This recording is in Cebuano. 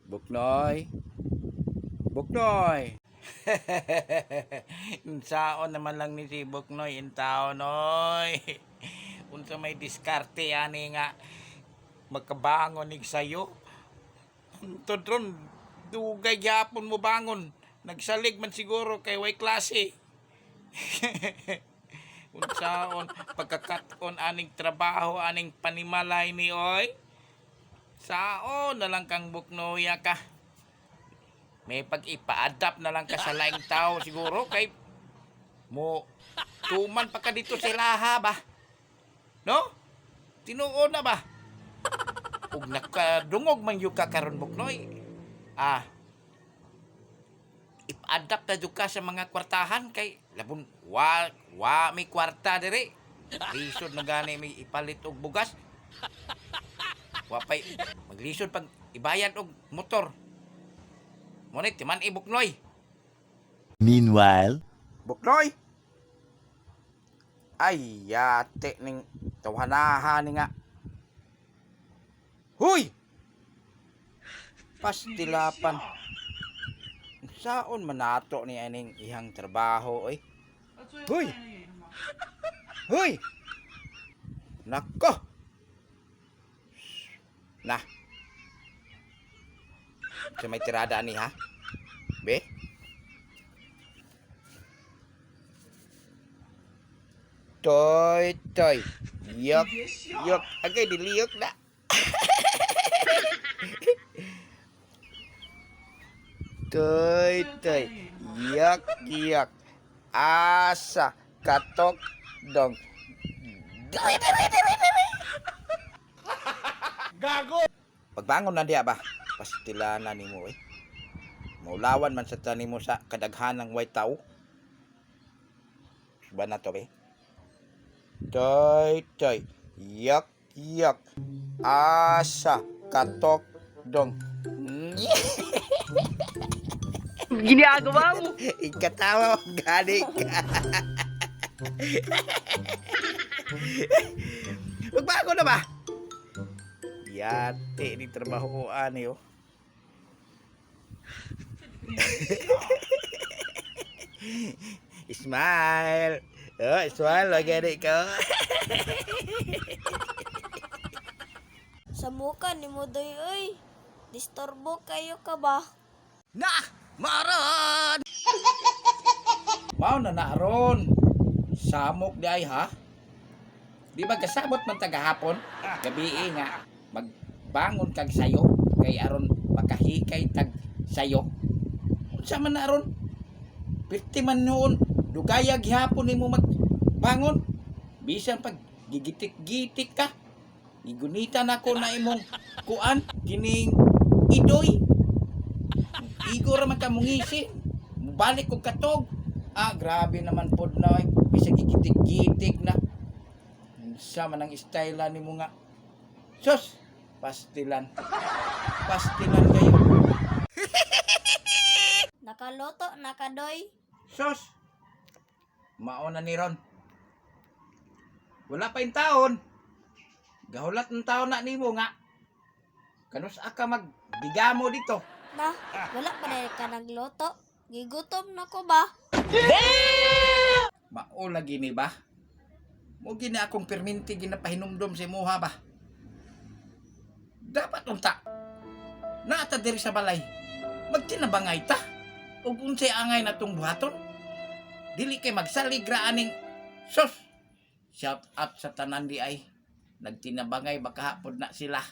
Buknoy. Buknoy. Unsaon naman lang ni si Buknoy intaon oy. Unsa may diskarte ani nga magkabangon nig sayo. Hantod ron, dugay gyapon mo bangon. Nagsalig man siguro kay way klase. Unsaon pagkakat-on aning trabaho aning panimalay ni oy. Saon na lang kang buknoya ka. May pag-ipa-adapt na lang ka sa laing tao siguro kay mo tuman pa ka dito sa ilaha ba? No? Tinuod na ba? Ug nakadungog man yun ka karon, buknoy. Ah. Ipa-adapt na jud ka sa mga kwartahan kay labon wa wa may kwarta diri. Lisod na gani may ipalit og bugas. Wa pay maglisod pag ibayad og motor. Mo ni timan i, buknoy. Meanwhile, Buknoy! Ay, yate ning tawhanahan ni nga. Huy! Pastilapan. Saon man nato ni aning ihang trabaho oy? Huy! Huy! Nako! Na. Sa may tirada ani ha? Be? Toy, toy. Yok, yok. Agay, diliyok na. Toy, toy. Yok, yok. Asa, katok, dong. Gago! Pagbangon na diya ba? Pastila na nimo eh. Maulawan man sa tani mo sa kadaghanang way tao. Ba na to be? Toy, toy. Yak, yak. Asa, katok, dong. Ginagawa mo. Ikatawa, gani ka. Magbago na ba? Yate ni trabaho ko ani oh. Smile. Oh, smile lagi ka. Sa muka ni mo doy oy. Disturbo kayo ka ba? Na! Maron! Mao na naaron. Samok di ay ha? Di ba kasabot man tagahapon? Gabi eh nga magbangon kag sayo kay aron makahikay tag sayo. Unsa man na aron? Pirti man noon dugaya gihapon nimo magbangon. Bisan pag gigitik-gitik ka. Gigunita nako na imong kuan kining idoy. Igo ra man ka mungisi. Mubalik og katog. Ah, grabe naman pod na oy. Bisag gigitik-gitik na. Unsa man ang style nimo nga. Sus, pastilan. Pastilan kayo. Nakaloto na ka doy. Sus. Mao na ni Ron. Wala pa yung taon. Gahulat ng taon na nimo nga. Kanus ka magdigamo dito. Na, wala pa dahil ka nagluto. Gigutom na ko ba? Mao lagi ni ba? Mo gini akong perminti ginapahinumdom sa imuha ba? Dapat unta. Naata diri sa balay. Magtinabangay ta. Ug unsay angay natong buhaton? Dili kay magsalig ra aning sus. Shout out sa tanan di ay. Nagtinabangay baka hapon na sila.